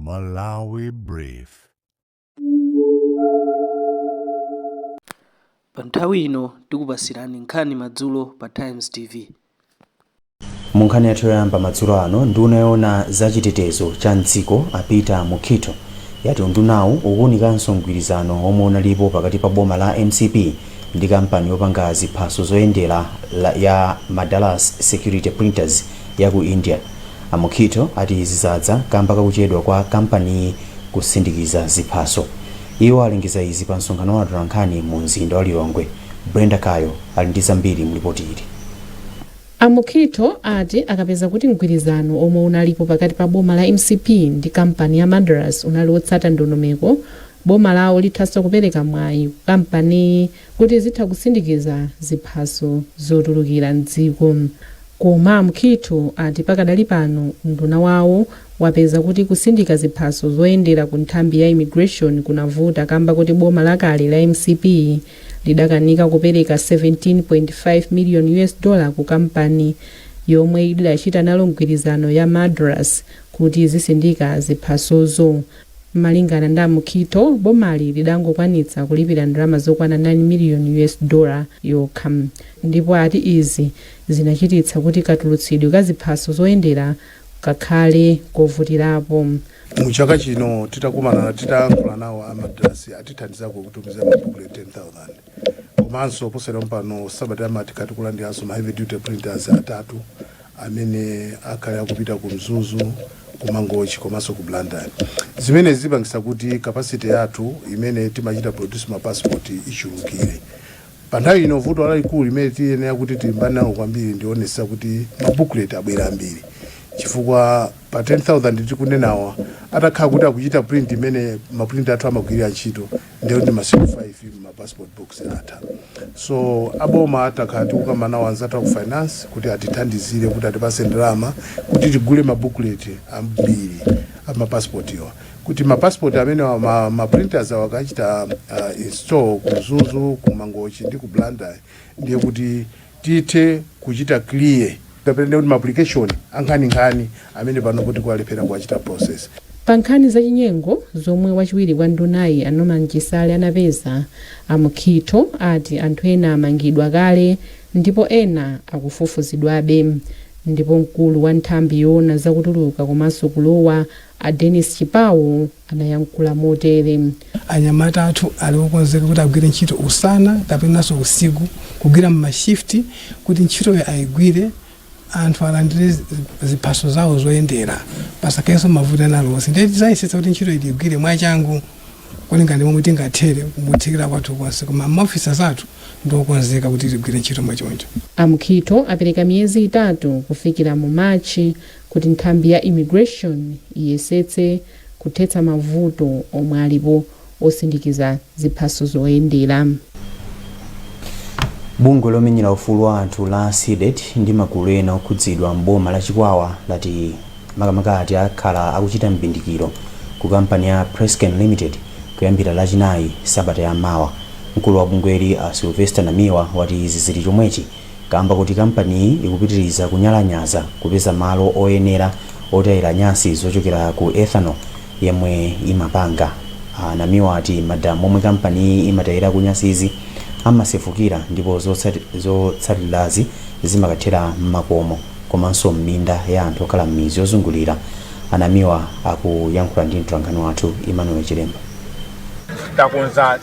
Malawi Brief. Pa nthawi ino tikupasirani nkhani madzulo pa Times TV. Mu nkhani yathu yoyamba madzulo ano, nduna yoona za chitetezo cha mdziko a Peter Mukhito yati undunawu ukuwunikanso mgwirizano omwe unalipo pakati pa boma la mcp ndi kampani yopanga ziphaso zoyendera ya Madras Security Printers ya ku India. A Mukhito ati izi zadza kamba kakuchedwa kwa kampaniyi kusindikiza ziphaso. Iwo alengeza izi pa msonkhano wa atolankhani mu mzinda wa Lilongwe. Brenda Kayo ali ndi zambiri mu lipoti ili. A Mukhito ati akapeza kuti mgwirizano omwe unalipo pakati pa boma la mcp ndi kampani ya Madras unali wotsata ndondomeko, boma lawo lithanso kupereka mwayi ku kampaniyi kuti izitha kusindikiza ziphaso zotulukira mdziko. Koma a Mukhito ati pakadali pano unduna wawo wapeza kuti kusindika ziphaso zoyendera ku nthambi ya Immigration kunavuta kamba koti boma lakale la mcp lidakanika kupereka 17.5 million US dollar ku kampani yomwe idachita nalo mgwirizano ya Madras kuti izisindika ziphasozo. Malingana ndi a Mukhito, bomali lidangokwanitsa kulipira ndalama zokwana 9 million US dollar yokha ndipo ati izi zinachititsa kuti katulutsidwe ka ziphaso zoyendera kakhale kovutirapo. Mu chaka chino titakumana, titayankhula nawo a Madras, atithandizako kutumiza ma booklet 10,000. Komanso posachedwa pano, sabata yamawa, tikati kulandiranso ma heavy duty printers atatu amene akhale akupita ku Mzuzu, ku Mangochi komanso ku Blantyre, zimene zipangisa kuti capacity yathu imene timachita produce ma passport ichulukire. Pa nthawi ino vuto lalikulu limene tiyenera kuti tilimbane nalo kwambiri ndionesa kuti ma booklet abwera ambiri, chifukwa pa 10,000 tikunenawa, atakhala kuti akuchita print imene ma printer athu amagwirira ntchito, ndiye kuti masiku 5 ma passport books atha. So aboma takhala tikukamba nawo anzathu aku finance kuti atithandizire, kuti atipase ndalama kuti tigule ma booklet ambiri ama passport iwa, kuti ma passport amene ma printers awo akachita install ku Mzuzu, ku Mangochi ndi ku Blantyre, ndiye kuti tithe kuchita clear kapena kuti ma application ankhaninkhani amene pano kuti kuwalephera kuwachita process. Pa nkhani zachinyengo zomwe wachiwiri kwa ndunayi a Norman Chisale anapeza, a Mukhito ati anthu ena amangidwa kale ndipo ena akufufuzidwabe. Ndipo mkulu wa nthambi yoona zakutuluka komanso kulowa a Dennis Chipawo anayankhula motere. Anyamata athu ali okonzeka kuti agwire ntchito usana kapenanso usiku, kugwira mma shift kuti ntchitoyo ayigwire, anthu alandire ziphaso zawo zoyendera, pasakhalenso mavuto ena aliwonse. Ndiye tizayesetsa kuti ntchito iyi tigwire mwachangu kulingana ndi momwe tingathere kuthekera kwathu konse, koma ma officers athu ndiokonzeka kuti tigwire ntchito mwachoncho. A Mukhito apereka miyezi 3 kufikira mu Machi kuti nthambi ya Immigration iyesetse kuthetsa mavuto omwe alipo osindikiza ziphaso zoyendera. Bungwe lomenyera ufulu wa anthu la CDEDI ndi magulu ena okhudzidwa m'boma la Chikwawa lati makamaka ati akhala akuchita mbindikiro ku kampani ya Presscane Limited kuyambira Lachinayi sabata yamawa. Mkulu wa bungweli a Sylvester Namiwa wati izi zili chomwechi kamba kuti kampaniyi ikupitiriza kunyalanyaza kupeza malo oyenera otayira nyasi zochokera ku ethanol yemwe imapanga. A Namiwa ati madamu omwe kampaniyi imatayira nyasizi amasefukira ndipo zotsatirazi zimakathera m'makomo komanso m'minda ya anthu okhala m'midzi yozungulira. A Namiwa akuyankhula ndi mtolankhani wathu Emmanuel Chilemba. Takonza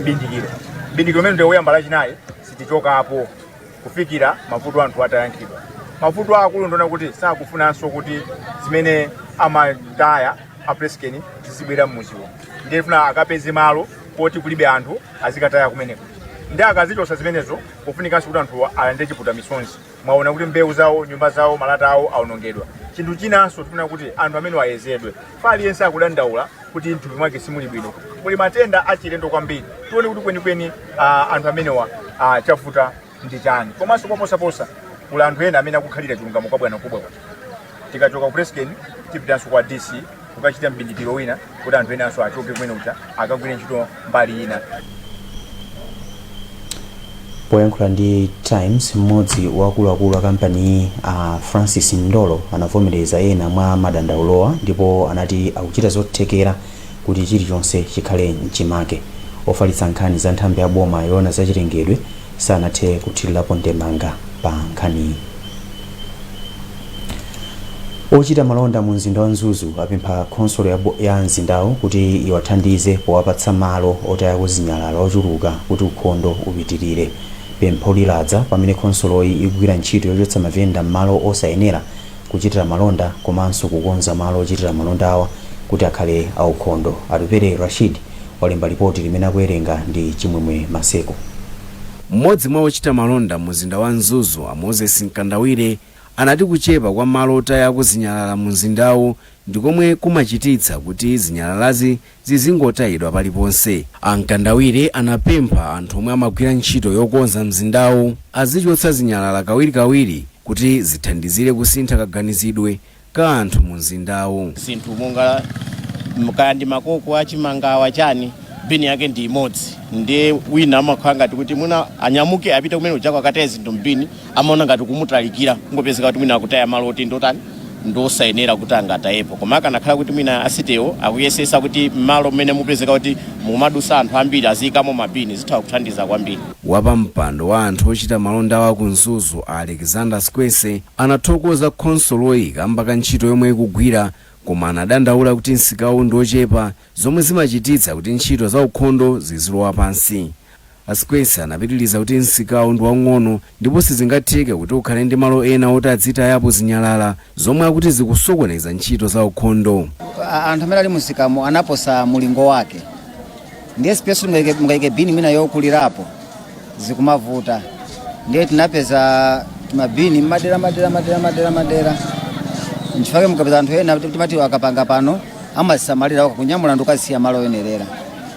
mbindikiro. Mbindikiro umene ndi woyamba Lachinayi, sitichokapo kufikira mavuto anthu atayankhidwa. Mavuto akulu ndiona kuti sakufunanso kuti zimene amataya a Presscane zizibwera mmudziwo, ndiye funa akapeze malo poti kulibe anthu azikataya kumeneko. Ndi akazichosa zimenezo, kufunikanso kuti anthu alandire chiputa misonzi. Mwaona kuti mbewu zawo, nyumba zawo, malata awo awonongedwa. Chinthu chinanso tifuna kuti anthu amene ayezedwe. Fa aliyense akudandaula kuti mthupi mwake simuli bwino, muli matenda achilendo kwambiri. Tione kuti kwenikweni anthu amenewa chavuta ndi chani. Komanso koposaposa kuli anthu ena amene akukhalira chilungamo kwa bwana kubwa kuti tikachoka ku Presscane tipitanso kwa DC kukachita mbindikiro wina kuti anthu enanso achoke kumene kuja akagwire ntchito mbali ina. Poyankhula ndi Times, mmodzi wa akuluakulu a kampaniyi, a Francis Ndolo, anavomereza ena mwa madandaulowa ndipo anati akuchita zothekera kuti chilichonse chikhale mchimake. Ofalitsa nkhani za nthambi ya boma yoona zachilengedwe sanathe kuthirirapo ndemanga pa nkhaniyi. Ochita malonda mu mzinda wa Mzuzu apempha khonsolo ya mzindawu kuti iwathandize powapatsa malo otayako zinyalala ochuluka kuti ukhondo upitirire. Pempho liladza pamene khonsoloyi ikugwira ntchito yochotsa mavenda m'malo osayenera kuchitira malonda komanso kukonza malo ochitira malonda awa kuti akhale aukhondo. Atupere Rashid walemba lipoti limene akuwerenga ndi Chimwemwe Maseko. Mmodzi mwa ochita malonda mu mzinda wa Mzuzu, a Moses Mkandawire, anati kuchepa kwa malo otayako zinyalala mu mzindawu ndikomwe kumachititsa kuti zinyalalazi zizingotayidwa paliponse. A Mkandawire anapempha anthu omwe amagwira ntchito yokonza mzindawu azichotsa zinyalala kawirikawiri kuti zithandizire kusintha kaganizidwe ka anthu mu mzindawu. Zinthu monga kaya ndi makoko achimangawa chani, bini yake ndi imodzi, ndiye wina amakhala ngati kuti mwina anyamuke apite kumene ujako akataye zinthu mbini, amaona ngati kumutalikira, kungopezeka kuti mwina akutaya malo oti ndotani, ndosayenera kuti angatayepo. Koma akanakhala kuti mwina a city wo akuyesesa kuti mmalo mmene mupezeka kuti mumadusa anthu ambiri aziyikamo mabini, zitha kuthandiza kwambiri. Wapampando wa anthu ochita malonda wa ku Mzuzu, Alexander Squese, anathokoza khonsoloyi kamba ka ntchito yomwe ikugwira, koma anadandaula kuti msikawu ndi ochepa, zomwe zimachititsa kuti ntchito za ukhondo zizilowa pansi. A Squese anapitiriza kuti msikawu ndi waung'ono ndipo sizingatheke kuti ukhale ndi malo ena oti adzitayapo zinyalala, zomwe akuti zikusokoneza ntchito za ukhondo. Anthu amene ali mumsikamo anaposa mulingo wake, ndiye space mungayike bini mwina yokulirapo zikumavuta. Ndiye tinapeza timabini madera madera madera madera madera. Nchifukwa mukapeza anthu ena timati akapanga pano amazisamalira kunyamula ndikukazisiya malo oyenerera.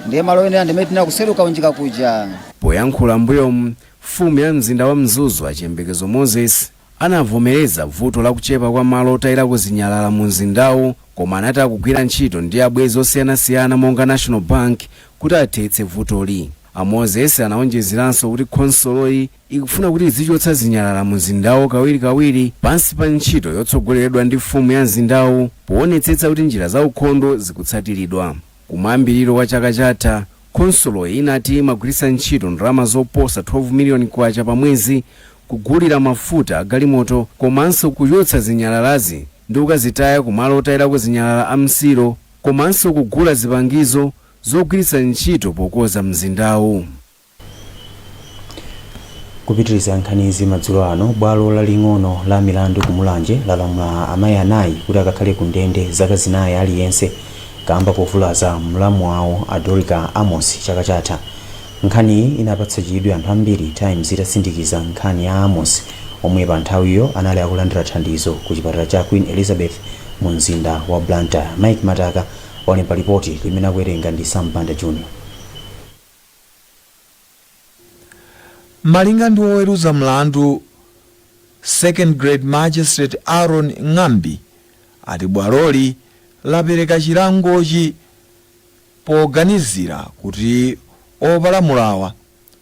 Ndiye malo oyenerera ndimene tinakuseruka unjika kuja. Poyankhula mbuyomu, mfumu ya mzinda wa Mzuzu, Achiyembekezo Moses, anavomereza vuto la kuchepa kwa malo otayirako zinyalala mu mzindawu, koma anati akugwira ntchito ndi abwenzi osiyanasiyana monga National Bank kuti athetse vutoli. A Moses anaonjezeranso kuti khonsoloyi ikufuna kuti izichotsa zinyalala mu mzindawu kawirikawiri pansi pa ntchito yotsogoleredwa ndi mfumu ya mzindawu, poonetsetsa kuti njira za ukhondo zikutsatiridwa. Kumayambiriro kwa chaka chatha, khonsoloyi inati imagwiritsa ntchito ndalama zoposa 12 miliyoni kwacha pa mwezi kugulira mafuta agalimoto komanso kuchotsa zinyalalazi ndi kukazitaya kumalo otayirako zinyalala a msiro, komanso kugula zipangizo zogwiritsa ntchito pokonza mzindawu. Kupitiriza nkhanizi madzulo ano, bwalo laling'ono la milandu ku Mulanje lalamula amayi anayi kuti akakhale ku ndende zaka 4 aliyense kamba povulaza mlamu wawo, a Dorika Amos, chaka chatha. Nkhaniyi inapatsa chidwi anthu ambiri Times itasindikiza nkhani ya Amos, omwe pa nthawiyo anali akulandira thandizo ku chipatala cha Queen Elizabeth mu mzinda wa Blantyre. Mike Mataka walemba ripoti limene akuwerenga ndi Sampanda Junior. Malinga ndi woweruza mlandu, Second Grade Magistrate Aaron Ng'ambi, ati bwaloli lapereka chilangochi poganizira kuti opalamulawa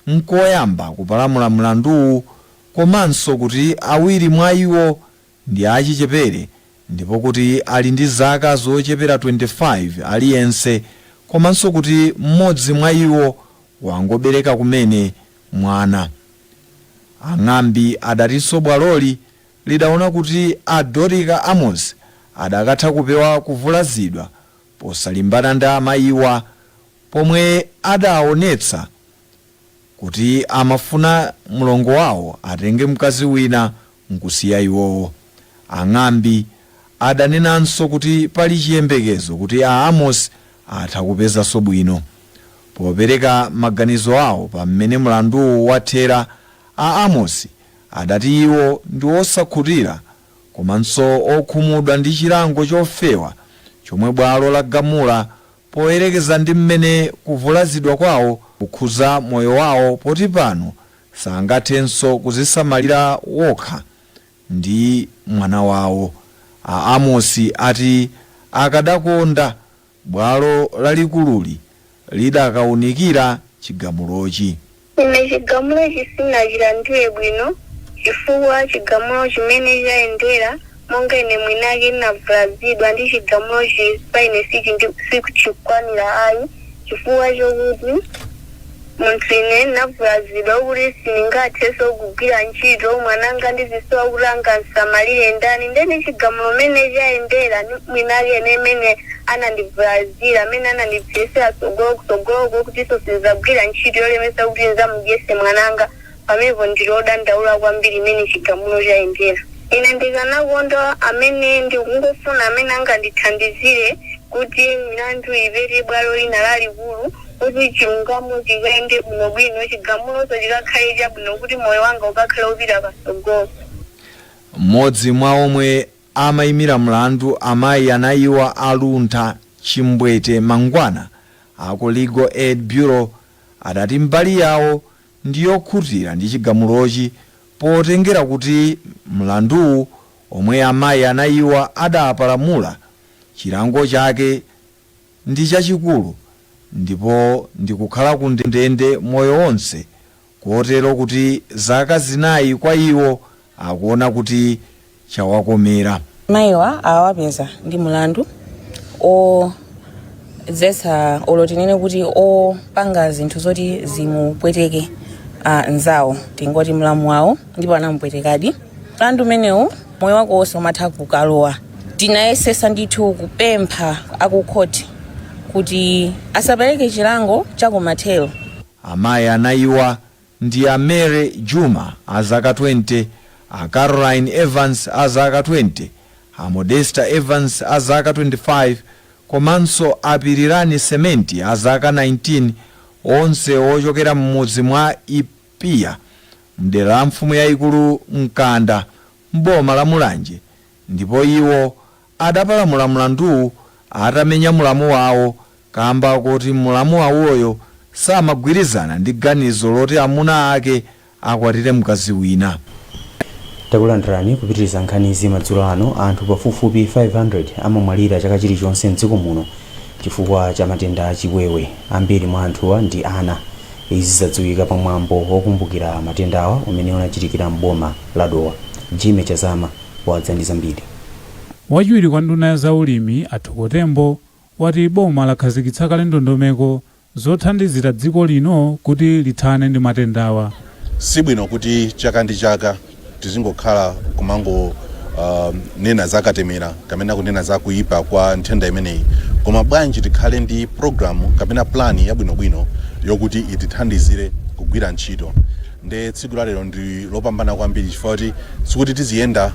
nkoyamba kupalamula mlanduwu, komanso kuti awiri mwa iwo ndi achichepere ndipo kuti ali ndi zaka zochepera 25 aliyense, komanso kuti mmodzi mwa iwo wangobereka kumene mwana. Ang'ambi adatinso bwaloli lidaona kuti a Dorika Amos adakatha kupewa kuvulazidwa posalimbana ndi amayiwa pomwe adaonetsa kuti amafuna mlongo wawo atenge mkazi wina nkusiya iwowo. Ang'ambi adanenanso kuti pali chiyembekezo kuti a Amos atha kupezanso bwino. Popereka maganizo awo pamene mlanduwu wathera, a Amos adati iwo ndi osakhutira komanso okhumudwa ndi chilango chofewa chomwe bwalo lagamula poyerekeza ndi mmene kuvulazidwa kwawo kukhuza moyo wawo, poti pano sangathenso kuzisamalira wokha ndi mwana wawo. A Amos ati akadakonda bwalo lalikululi lidakaunikira chigamulochi. Ine chigamulo ichi sinachilandire bwino, chifukwa chigamulo chimene chayendera, monga ine mwinake ndinavulazidwa ndi chigamulo chi, pa ine sichikwanira ayi, chifukwa chokuti munthu ine ndinavulazidwa kuti sindingathenso kugwira ntchito. Mwananga ndizisowa kuti angandisamalire ndani? Ndeni chigamulo mene chayendera, mwinake ine imene anandivulazira, amene anandipsesera tsogolo kutsogoloko kutinso sinzagwira ntchito yolemesa kuti nzamudyese mwananga. Pamenepo ndili odandaula kwambiri imene chigamulo chayendera. Ine ndikanakonda amene, ndikungofuna amene angandithandizire kuti milandu ipite bwalo lina lalikulu, kuti chilungamo chikayende bwinobwino, chigamuloso chikakhale chabwino, kuti moyo wanga ukakhale upita patsogolo. Mmodzi mwa omwe amayimira mlandu, amayi anayiwa Aluntha Chimbwete Mangwana aku Legal Aid Bureau, adati mbali yawo ndiyokhutira ndi chigamulochi, potengera kuti mlanduwu omwe amayi anayiwa adapalamula, chilango chake ndi chachikulu ndipo ndikukhala ku ndende moyo wonse, kotero kuti zaka 4 kwa iwo akuona kuti chawakomera. Mayiwa awapeza ndi mulandu odzetsa, olo tinene kuti opanga zinthu zoti zimupweteke nzawo, tingoti mlamu wawo, ndipo anamupwetekadi. Mlandu umenewu moyo wako wonse umatha kukalowa. Tinayesesa ndithu kupempha akukhoti kuti asapereke chilango chakumathero. Amayi anayiwa ndi a Mary Juma a zaka 20, a Caroline Evans a zaka 20, a Modesta Evans a zaka 25, komanso a Pirirani Sementi a zaka 19, onse ochokera m'mudzi mwa Ipiya mdera la mfumu yayikulu Mkanda m'boma la Mulanje, ndipo iwo adapalamula mlanduwu atamenya mlamu wawo kamba kuti mlamu wawoyo samagwirizana ndi ganizo loti amuna ake akwatire mkazi wina. Takulandirani kupitiriza nkhanizi madzulo ano. Anthu pafupifupi 500 amamwalira chaka chilichonse mdziko muno chifukwa cha matenda achiwewe. Ambiri mwa anthuwa ndi ana. Izi zadziwika pamwambo wokumbukira matendawa umene unachitikira m'boma la Dowa. Jimmy Chazama wadza ndi zambiri. Wachiwiri kwa nduna ya zaulimi a Thoko Tembo wati boma lakhazikitsa kale ndondomeko zothandizira dziko lino kuti lithane ndi matendawa. Sibwino kuti chaka ndi chaka tizingokhala kumango nena za katemera kapena kunena za kuyipa kwa nthenda imeneyi, koma bwanji tikhale ndi programu kapena plan yabwinobwino yokuti itithandizire kugwira ntchito. Nde tsiku la lero ndi lopambana kwambiri chifukwa kuti sikuti tiziyenda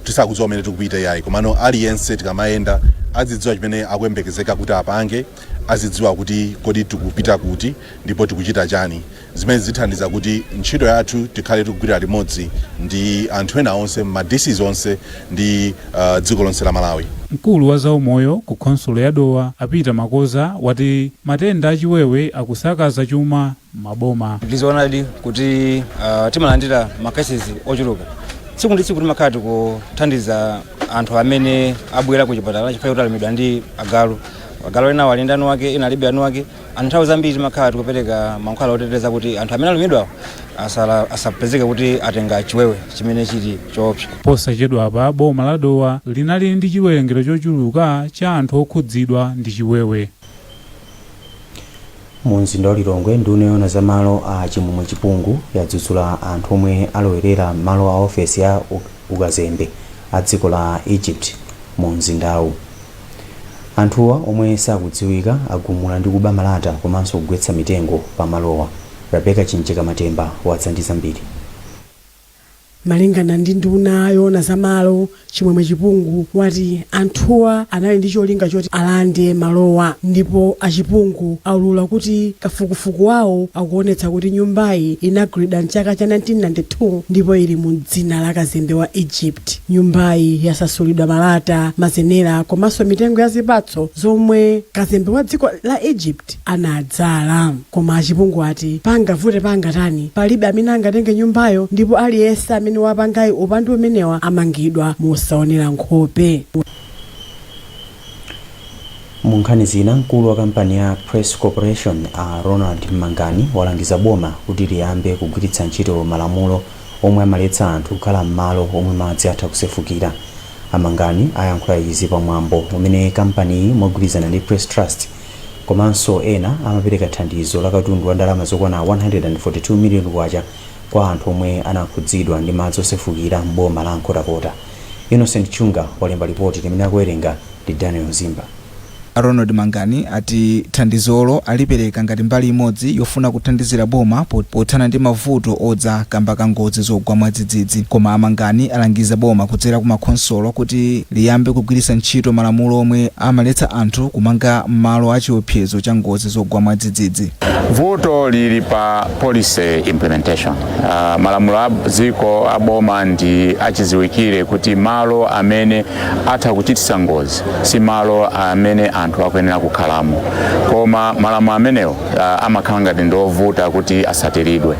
tisakudziwa kumene tikupita yayi, komano aliyense tikamayenda azidziwa chimene akuyembekezeka kuti apange, azidziwa kuti kodi tikupita kuti ndipo tikuchita chani, zimene zithandiza kuti ntchito yathu tikhale tikugwira limodzi ndi anthu ena onse, ma DCs onse ndi dziko lonse la Malawi. Mkulu wa zaumoyo ku khonsolo ya Dowa a Peter Makoza wati matenda achiwewe akusakaza chuma maboma. Ndizoonadi kuti timalandira ma cases ochuluka tsiku ndi tsiku. Timakhala tikuthandiza anthu amene abwera ku chipatala chifukwa choti alumidwa ndi agalu. Agalu ena ali ndi eni ake, ena alibe eni ake. Anthu nthawi zambiri timakhala tikupereka mankhwala oteteza kuti anthu amene alumidwawo asapezeke kuti atenga chiwewe chimene chili choopsa. Posachedwapa boma la Dowa linali ndi chiwerengero chochuluka cha anthu okhudzidwa ndi chiwewe. Mu mzinda wa Lilongwe, nduna yoona za malo a Chimwemwe Chipungu yadzudzula anthu omwe alowerera malo a ofesi ya ukazembe a dziko la Egypt mu mzindawu. Anthuwa, omwe sakudziwika, agumula ndi kuba malata komanso kugwetsa mitengo pa malowa. Rebecca Chinjeka Matemba wadza ndi zambiri. Malingana ndi nduna yoona za malo Chimwemwe Chipungu, wati anthuwa anali ndi cholinga choti alande malowa, ndipo achipungu aulula kuti kafukufuku wawo akuonetsa kuti nyumbayi inagulidwa mchaka cha 1992 ndipo ili mu dzina la kazembe wa Egypt. Nyumbayi yasasulidwa malata, mazenera komanso mitengo ya zipatso zomwe kazembe wa dziko la Egypt anadzala. Koma achipungu ati pangavute pangatani, palibe amene angatenge nyumbayo, ndipo aliyense amene wapangayi upandu umenewa amangidwa mosaonera nkhope. Mu nkhani zina, mkulu wa kampani ya Press Corporation a Ronald Mangani walangiza boma kuti liyambe kugwiritsa ntchito malamulo omwe amaletsa anthu kukhala m'malo omwe madzi atha kusefukira. Amangani ayankhula izi pamwambo umene kampaniyi mogwirizana ndi Press Trust komanso ena amapereka thandizo la katundu wa ndalama zokwana 142 million kwacha kwa anthu omwe anakhudzidwa ndi madzi osefukira m'boma la Nkhotakota. Innocent Chunga walemba ripoti limene akuwerenga ndi Daniel Zimba. Ronald Mangani ati thandizolo alipereka ngati mbali imodzi yofuna kuthandizira boma pothana ndi mavuto odza kamba ka ngozi zogwa mwadzidzidzi. Koma Amangani alangiza boma kudzera ku makhonsolo kuti liyambe kugwiritsa ntchito malamulo omwe amaletsa anthu kumanga m'malo achiopsezo cha ngozi zogwa mwadzidzidzi. Vuto lili pa policy implementation. Malamulo a dziko aboma ndi achiziwikire kuti malo amene atha kuchititsa ngozi si malo amene anthu akuyenera kukhalamo, koma malamulo amenewo amakhala ngati ndiovuta kuti asatiridwe.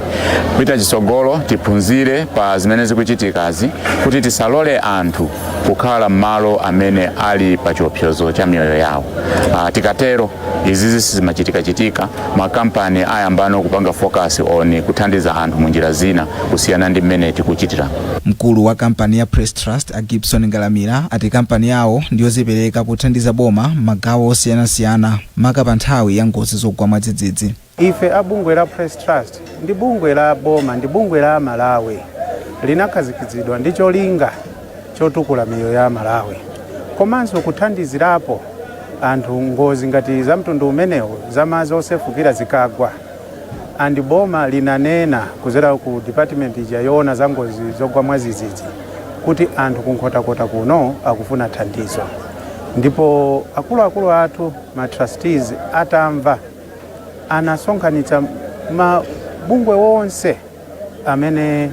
Kupita chitsogolo, tiphunzire pa zimene zikuchitikazi kuti tisalole anthu kukhala m'malo amene ali pa chiopsezo cha miyoyo yawo. Tikatero izizi sizimachitikachitika. Makampani ayambano kupanga focus on kuthandiza anthu munjira zina kusiyana ndi mmene tikuchitira. Mkulu wa kampani ya Press Trust a Gibson Ngalamira ati kampani yawo ndiyozipereka pothandiza boma m'magawo osiyanasiyana, maka pa nthawi ya ngozi zogwa mwadzidzidzi. Ife a bungwe la Press Trust ndi bungwe la boma, ndi bungwe la Malawi, linakhazikitsidwa ndi cholinga chotukula miyoyo ya Malawi komanso kuthandizirapo anthu ngozi ngati za mtundu umenewu za madzi osefukira zikagwa. And boma linanena kudzera ku department ija yoona za ngozi zogwa mwadzidzidzi kuti anthu kuNkhotakota kuno akufuna thandizo, ndipo akuluakulu athu ma trustees atamva anasonkhanitsa mabungwe wonse amene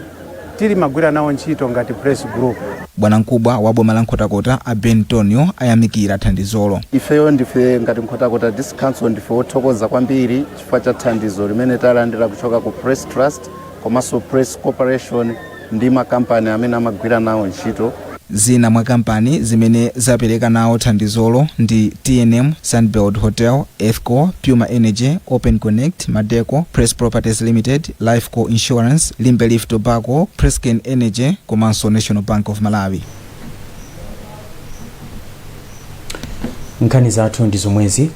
tili magwira nawo ntchito ngati Press Group. Bwanamkubwa wa boma la Nkhotakota a Ben Tonio ayamikira thandizolo. Ifeyo ndife ngati Nkhotakota District Council ndife wothokoza kwambiri chifukwa cha thandizo limene talandira kuchoka ku Press Trust komanso Press Corporation ndi makampani amene amagwira nawo ntchito. Zina mwa kampani zimene zapereka nawo thandizolo ndi TNM, Sunbird Hotel, Ethco, Puma Energy, Open Connect, Madeco, Press Properties Limited, Lifeco Insurance, Limbe Leaf Tobacco, Presscane Energy komanso National Bank of Malawi. Nkhani zathu ndi zomwezi.